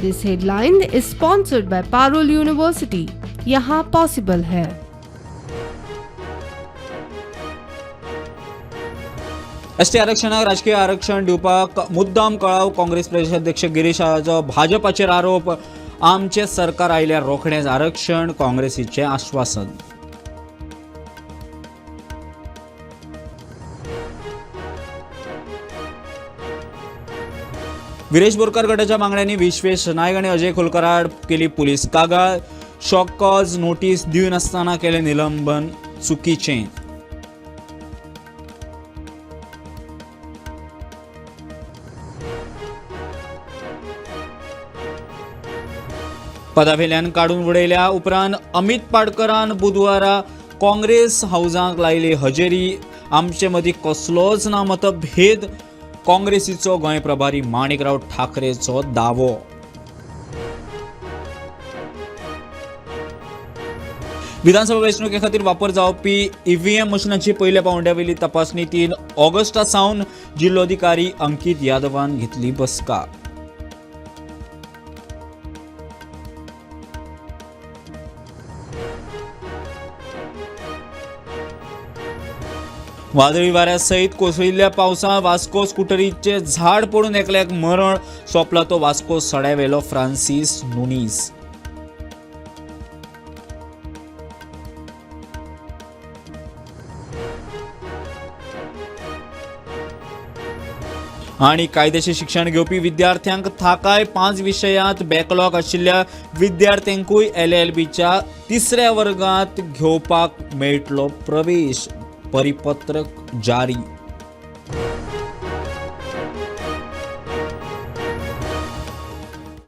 This headline is sponsored by Parul University. यहाँ possible है। ST आरक्षणाक राजकीय आरक्षण दिवपाक मुद्दाम कळाव. काँग्रेस प्रदेशाध्यक्ष गिरीश हाचो भाजपाचेर आरोप. आमचें सरकार आयल्यार रोखडेंच आरक्षण, काँग्रेसीचें आश्वासन. विरेश बोरकार गटाच्या मागण्यांनी विश्वेश नायक आनी अजय खोलकर आड केली पुलीस कागाळ. शॉकॉज नोटीस दिनासतना केलें निलंबन चुकीचें. पदावेल्यान काडून उडयल्या उपरांत अमित पाडकरान बुधवारा काँग्रेस हावजांक लायली हजेरी. आमचे मदीं कसलोच ना मतभेद, काँग्रेसीचो गोंय प्रभारी माणिकराव ठाकरेचो दावो. विधानसभा वेंचणुके खातीर वापर जावपी ईव्हीएम मशिनाची पयल्या पावंड्यावेली तपासणी 3 ऑगस्टा सावन. जिल्लोधिकारी अंकित यादवान घेतली बसका. वादळी वाऱ्यासहित कोसळिल्ल्या पावसांत वास्को स्कुटरीचें झाड पडून एकल्याक मरण. सोंपला तो वास्को सड्यावेलो फ्रांसीस नुनीस. आणि कायदेशीर शिक्षण घेवपी विद्यार्थ्यांक थाकाय. 5 विशयांत बॅकलॉग आशिल्ल्या विद्यार्थ्यांकूय एलएलबीच्या तिसऱ्या वर्गात घेवपाक मेळटलो प्रवेश. परिपत्रक जारी.